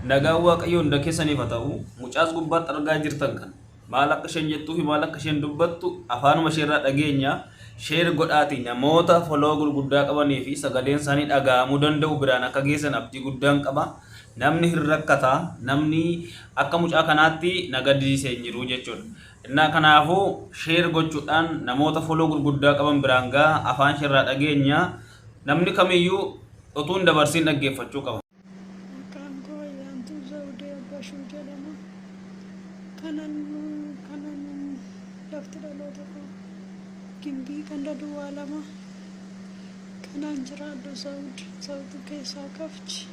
Nagaan Waaqayyoo hunda keessaniif haa ta'u. Mucaas gubbaatti argaa jirtan kana. Maal akka isheen jettuu fi maal akka isheen dubbattu afaanuma isheerraa dhageenya. Share godhaati namoota follow gurguddaa qabanii fi sagaleen isaanii dhaga'amuu danda'u biraan akka geessan abdii guddaan qaba. Namni hin rakkata. Namni akka mucaa kanaatti na gaddisiise hin jiru jechuudha. Innaa kanaafuu share gochuudhaan namoota follow gurguddaa qaban biraan ga'a afaan isheerraa dhageenya. Namni kamiyyuu utuu hin dabarsiin dhaggeeffachuu qaba. Maqaan koo Ayyaantuu Zawudee Abbashuu jedhama. Kanan kanan lafti dhaloota koo Gimbii ganda duwwaa 2. Kanan jiraadhu Zawud Zawudu keessaa Kafji.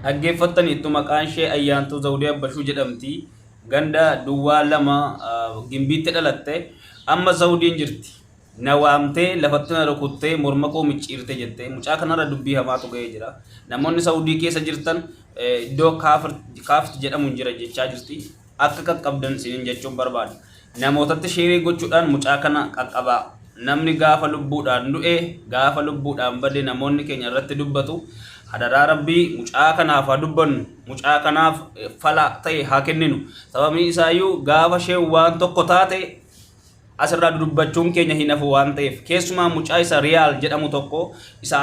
Dhaggeeffattaniittu maqaan ishee Ayyaantuu Zawudee Abbashuu jedhamti. Ganda duwwaa 2 Gimbiitti dhalatte. Amma Zawudiin jirti. Na waamtee lafatti na rukuttee morma koo micciirte jette. Mucaa kanarra dubbii hamaatu ga'ee jira. Namoonni Saudii keessa jirtan iddoo kaaft jedhamu jira jechaa jirti. Akka qaqqabdan isiniin jechuun barbaada. Namootatti sheerii gochuudhaan mucaa kana qaqqabaa. Namni gaafa lubbuudhaan du'e gaafa lubbuudhaan bade namoonni keenya irratti dubbatu. Hadaraa Rabbii mucaa kanaaf haa dubbannu. Mucaa kanaaf fala ta'e haa kenninu. Sababni isaayyuu gaafa isheen waan tokko taate asirraa dudubbachuun keenya hin hafu waan ta'eef keessumaa mucaa isa Riyaal jedhamu tokko isa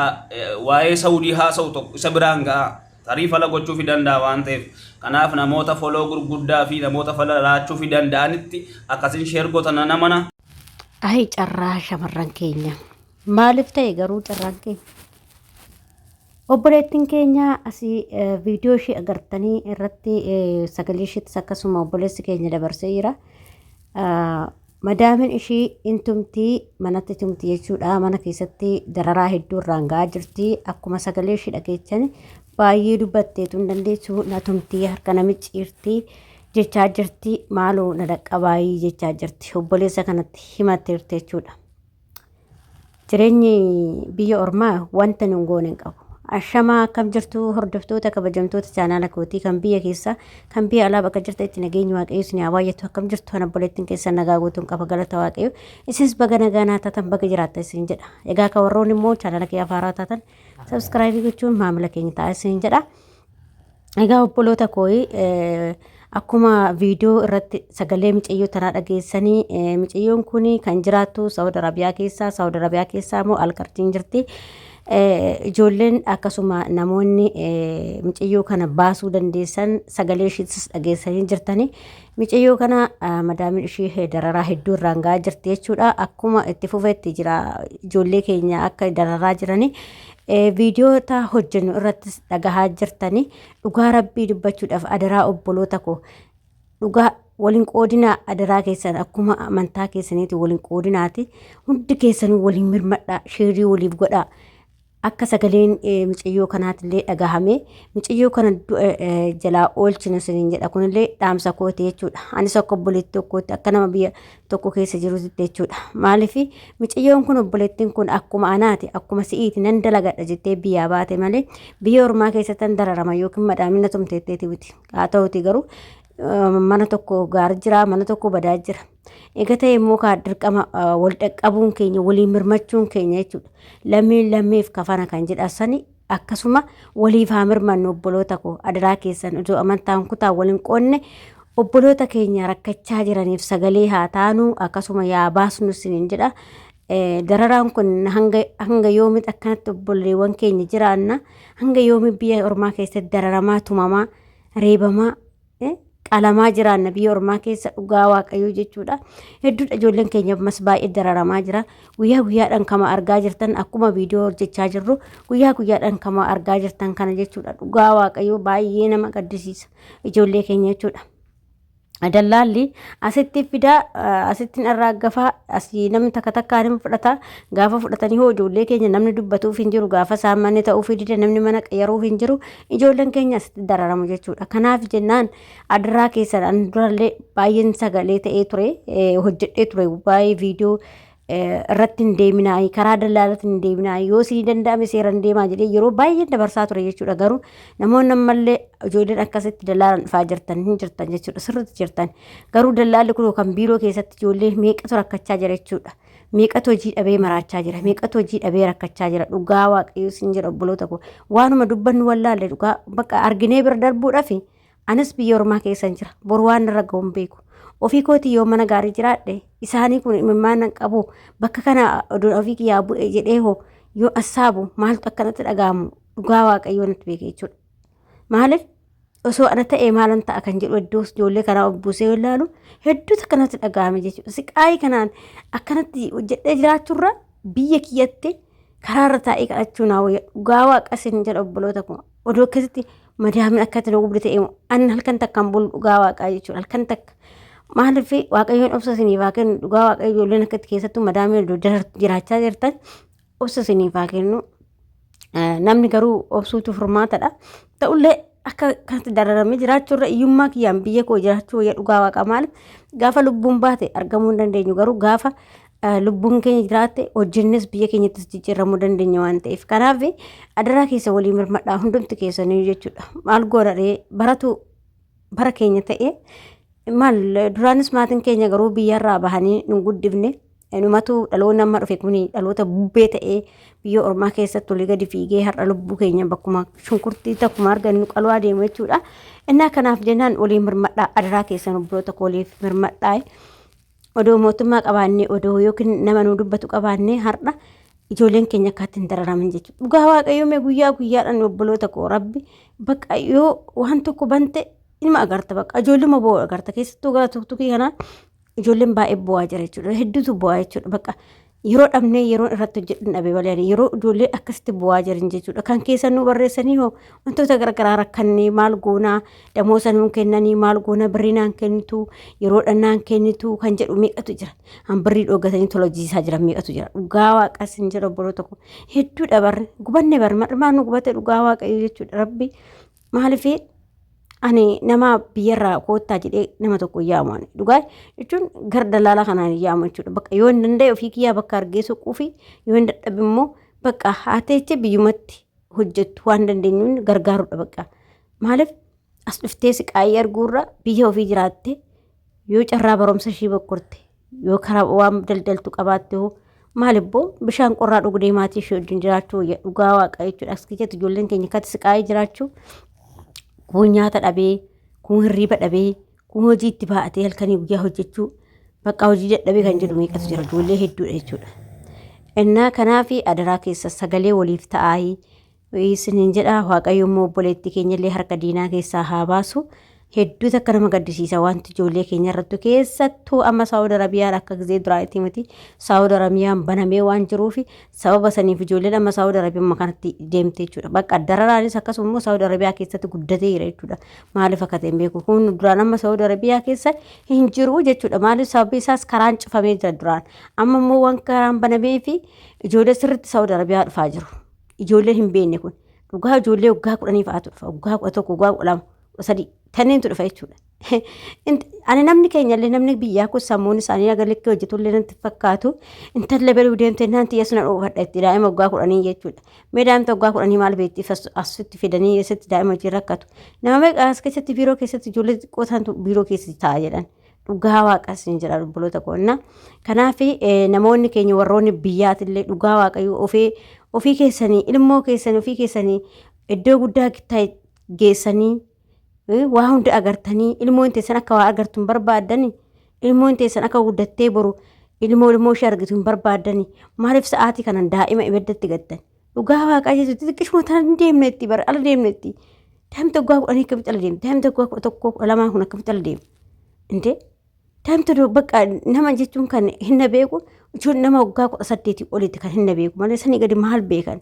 waa'ee Saudii haasa'u tokko isa biraan ga'a tarii fala gochuufi danda'a waan ta'eef kanaaf namoota foloo gurguddaa fi namoota fala laachuufi danda'anitti akkasin sheer goota nan amana. Ayi carraa shamarran keenya. Maaliif ta'e garuu carraan keenya? Obboleettiin keenya asii viidiyoo ishee agartanii irratti sagalee isheettis akkasuma obboleessi keenya dabarsee jira. Madaamin ishii in tumtii manatti tumti jechuudha. Mana keessatti dararaa hedduu irraan ga'aa jirti. Akkuma sagalee ishii dhageechan baay'ee dubbatteetu hin dandeessu. Na tumtii harka na micciirti jechaa jirti. Maaloo na dhaqqabaayii jechaa jirti. Obboleessa kanatti himatteerti jechuudha. Jireenyi biyya ormaa wanta nun goone hin qabu. Ashamaa akkam jirtu hordoftoota kabajamtoota chaanaala kootii kan biyya keessaa kan biyya alaa bakka jirtanitti nageenyi waaqayyo isin haa baay'atu akkam jirtu ana obboleettiin keessan nagaa guutuun qaba galata waaqayyo isinis baga nagaa naa taatan baga jiraatta isin jedha egaa kan warroonni immoo chaanaala kiyya haaraa taatan sabskraayibii gochuun maamila keenya ta'a isin jedha. Egaa obboloota koo akkuma viidiyoo irratti sagalee micayyoo tanaa dhageessanii micayyoon kun kan jiraattu Saawud Arabiyaa keessaa Saawud Arabiyaa keessaa immoo Alqarjiin jirti. Ijoolleen akkasuma namoonni micayyoo kana baasuu dandeessan sagalee ishiitis dhageessanii jirtanii. Micayyoo kana madaamiin ishii dararaa hedduu irraan ga'aa jirti jechuudha. Akkuma itti fufetti jira ijoollee keenya akka dararaa jiranii. Viidiyoota hojjennu irrattis dhagahaa jirtani dhugaa rabbii dubbachuudhaaf adaraa obboloota koo dhugaa waliin qoodinaa adaraa keessan akkuma amantaa keessaniiti waliin qoodinaati hundi keessanuu waliin mirmadhaa sheerii waliif godhaa akka sagaleen micayyoo kanaatillee dhagahame micayyoo kana du'a jalaa oolchinu isiniin jedha kunillee dhaamsa kooti jechuudha anis akka obboleettii tokkootti akka nama biyya tokko keessa jirutti jechuudha. Maaliif micayyoon kun obboleettiin kun akkuma anaati akkuma si'iiti nan dalagadha jettee biyyaa baate malee biyya ormaa keessatti nan dararama yookiin madaamina tumteetteeti miti. Haa ta'uti garuu mana tokko gaarii jira mana tokko badaa jira. Egaa ta'e immoo kaa dirqama wal dhaqqabuun keenya waliin mirmachuun keenya jechuudha. Lammiin lammiif kafana kan jedhan Akkasuma waliif haa mirmannu obboloota koo adaraa keessan osoo amantaan kutaa wal hin qoodne obboloota keenya rakkachaa jiraniif sagalee haa taanu akkasuma yaa baasnu isiniin jedha. Dararaan kun hanga hanga yoomitti akkanatti obboleewwan keenya jiraanna hanga yoomii biyya ormaa keessatti dararamaa tumamaa reebamaa qalamaa jiraanna biyya ormaa keessa dhugaa waaqayyoo jechuudha. Hedduudha ijoolleen keenya ammas baay'ee dararamaa jira. Guyyaa guyyaadhaan kama argaa jirtan akkuma viidiyoo hojjechaa jirru guyyaa guyyaadhaan kama argaa jirtan kana jechuudha. Dhugaa waaqayyoo baay'ee nama gaddisiisa ijoollee keenya jechuudha. Dallaalli asitti fidaa asittiin arraaggafaa asii namni takka takkaan hin fudhata gaafa fudhatanii hoo ijoollee keenya namni dubbatuuf hin jiru gaafa isaan manni ta'uuf dide namni mana qayyaruuf hin jiru ijoolleen keenya asitti dararamu jechuudha. Kanaaf jennaan adaraa keessan an durallee baay'een sagalee ta'ee ture hojjedhee ture baay'ee viidiyoo irratti hin deeminaa karaa dallaalatti hin deeminaa yoo isinii danda'ame seeraan deemaa jedhee yeroo baay'een dabarsaa ture jechuudha. Garuu namoonni ammallee ijoolleen akkasitti dallaalaan dhufaa jirtan hin jirtan jechuudha sirriitti jirtan. Garuu dallaalli kun kan biiroo keessatti ijoollee meeqatu rakkachaa jira jechuudha. Meeqatu hojii dhabee maraachaa jira meeqatu hojii dhabee rakkachaa jira dhugaa waaqayyo isin jedha obboloota koo waanuma dubbannu wallaalle dhugaa bakka arginee bira darbuudhafi. Anis biyya ormaa keessan jira. Boru waan irra ga'u hin beeku. Ofii kootii yoo mana gaarii jiraadhe isaanii kun imimmaan nan qabu bakka kana oduun ofii kiyyaa bu'e jedhee hoo yoo assaabu maaltu akkanatti dhaga'amu dhugaa waaqayyoo natti beeke jechuudha. Maaliif osoo ana ta'ee maalan ta'a kan jedhu iddoo ijoollee kanaa of buusee yoo ilaalu hedduutu akkanatti dhaga'ame jechuudha. Siqaayii kanaan akkanatti hojjedhee jiraachuurra biyya kiyyatti karaarra taa'ee kadhachuu naa wayya dhugaa waaqa isin jedha obboloota koo odoo akkasitti madaamin akkatti na gubde ta'e an halkan takkaan bulu dhugaa waaqaa jechuudha halkan takka maaliif waaqayyoon obsa isiniif haa kennu dhugaa waaqayyo ijoolleen akkatti keessattuu madaamin odoo jiraachaa jirtan obsa isiniif haa kennu. Namni garuu obsuutu furmaatadha. Ta'ullee akka kanatti dararamee jiraachuurra hiyyummaa kiyyaan biyya koo jiraachuu wayya dhugaa waaqa maaliif gaafa lubbuun baate argamuu hin dandeenyu garuu gaafa lubbuun keenya jiraatte hojjennes biyya keenyattis jijjiiramuu dandeenya waan ta'eef kanaaf adaraa keessa walii mirmadhaa hundumti keessanii jechuudha maal goona ree baratu bara keenya ta'e maal duraanis maatiin keenya garuu biyyarraa bahanii nu guddifne numatu dhaloonni amma dhufe kun dhaloota bubbee ta'ee biyya ormaa keessatti olii gadi fiigee har'a lubbuu keenya bakkuma shunkurtii takkuma argannu qaluu adeemu jechuudha. Innaa kanaaf jennaan olii mirmadhaa adaraa keessan obboloota koo oliif mirmadhaa. Odoo mootummaa qabaannee odoo yookiin nama nu dubbatu qabaannee har'a ijoolleen keenya akkaatti hin dararaman jechuudha. Dhugaa waaqayyoo mee guyyaa guyyaadhaan obboloota koo rabbi bakka yoo waan tokko bante ilma agarta bakka ijoolluma bo'oo agarta keessattuu gara tuktukii kanaa ijoolleen baay'ee bo'aa jira jechuudha. Hedduutu bo'aa jechuudha bakka yeroo dhabnee yeroo irratti hojjedhu dhabe malee ani yeroo ijoollee akkasitti bo'aa jiran jechuudha. Kan keessa nu barreessanii hoo wantoota garaagaraa rakkannee maal goonaa damoosa nuun kennanii maal goona birrii naan kennitu yeroo dhannaan kennitu kan jedhu meeqatu jira. Han birrii dhooggatanii tola hojjiisaa jiran meeqatu jira. Dhugaa waaqas hin jedhu obboloo tokko hedduudha barri gubanne barri marmaan nu gubate dhugaa waaqayyo jechuudha rabbi maaliif ani nama biyyarraa koottaa jedhee nama tokko hin yaamu ani dhugaa jechuun gara dallaalaa kanaan hin yaamu jechuudha bakka yoo hin danda'e ofii kiyyaa bakka argee soquu fi yoo hin dadhabe immoo bakka haa teeche biyyumatti hojjettu waan dandeenyuun gargaaruudha bakka maaliif as dhuftee siqaayii arguurra biyya ofii jiraatte yoo carraa barumsa ishii bokkorte yoo karaa waan daldaltu qabaatte hoo maal ibboo bishaan qorraa dhugdee maatii ishee wajjin jiraachuu wayya dhugaa waaqa jechuudha as keessatti ijoolleen keenya akkatti siqaayii jiraachuu kuun nyaata dhabee kuun hirriiba dhabee kuun hojii itti baa'atee halkanii guyyaa hojjechuu bakka hojii dadhabee kan jedhu meeqatu jira ijoollee hedduudha jechuudha. Innaa kanaaf adaraa keessa sagalee waliif ta'aayii isiniin jedha waaqayyo immoo obboleettii keenyallee harka diinaa keessaa haa baasu. Hedduu takka nama gaddisiisa wanti ijoollee keenya irrattu keessattuu amma Saawud Arabiyaan akka gizee duraatti miti Saawud Arabiyaan banamee waan jiruuf sababa saniif ijoolleen amma Saawud Arabiyaa kanatti deemte jechuudha. Bakka dararaanis akkasuma immoo Saawud Arabiyaa keessatti guddatee jira jechuudha. Maaliif akka ta'e hin beeku. Kun duraan amma Saawud Arabiyaa keessa hin jiru jechuudha. Maaliif sababni isaas karaan cufamee jira duraan. Amma immoo waan karaan banamee fi ijoollee sirriitti Saawud Arabiyaa dhufaa jiru. Ijoolleen hin beekne kun dhugaa ijoollee waggaa 10 fa'aatu dhufa. Waggaa 11, waggaa 12, 13 kanneentu dhufa jechuudha. Ani namni keenya illee namni biyyaa kun sammuun isaanii haga likkii hojjetu illee natti fakkaatu. Intala beluu deemte naan tiyya suna dhoofadha itti daa'ima waggaa 10 jechuudha. Mee daa'imta waggaa 10 maal beekti asitti fidanii eessatti daa'ima wajjin rakkatu. Nama meeqa as keessatti biiroo keessatti ijoollee xixiqqoo ta'antu biiroo keessatti taa'a jedhan. Dhugaa waaqas hin jedha obboloota koonna. Kanaaf namoonni keenya warroonni biyyaatillee dhugaa waaqayyoo ofii ofii keessanii ilmoo keessanii ofii keessanii iddoo guddaa geessanii waa hunda agartanii ilmoon teessan akka waa agartu hin barbaaddani ilmoon teessan akka guddattee boru ilmoo ilmoo ishee argitu hin barbaaddani maaliif sa'aatii kanan daa'ima ibiddatti gattan dhugaa waaqaa jechuun xixiqqishuma tana hin deemne itti bara ala deemne itti daa'imti waggaa 10 akkamitti ala deemti daa'imti waggaa 11 12 kun akkamitti ala deemu indee daa'imti bakka nama jechuun kan hin beeku jechuun nama waggaa 18 olitti kan hin beeku malee sanii gadi maal beekan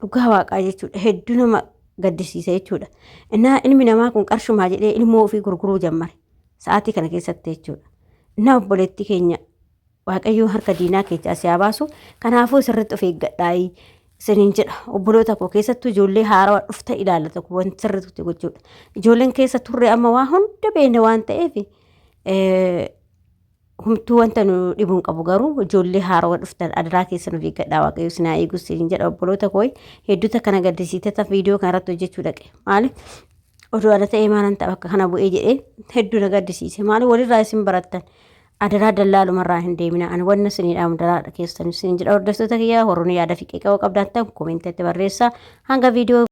dhugaa waaqaa jechuudha hedduu nama gaddisiisa jechuudha. Innaa ilmi namaa kun qarshumaa jedhee ilmoo ofii gurguruu jammare sa'aatii kana keessatti jechuudha. Innaa obboleettii keenya waaqayyoo harka diinaa keessaa si haa baasu kanaafuu sirriitti of eeggadhaayi isiniin jedha obboloota koo keessattuu ijoollee haarawaa dhufta ilaalla tokko wanti sirriitti gochuudha. Ijoolleen keessa turre amma waa hunda beekna waan ta'eef Humtuu wanta nu dhibu hin qabu garuu ijoollee haarawa dhuftan adaraa keessan of eeggadhaa waaqayyo isin haa eegu isin jedha obboloota koo hedduuta kana gaddisiitata viidiyoo kana irratti hojjechuu dhaqe maali oduu ana ta'ee maalan ta'a bakka kana bu'ee jedhee hedduu na gaddisiise maali walirraa isin barattan adaraa dallaalumarraa hin deemina ani wanna isinii dhaamu dalaadha keessan isin jedha hordoftoota kiyyaa horoon yaada fi qeeqawoo qabdaan ta'an koomentiitti barreessaa hanga viidiyoo.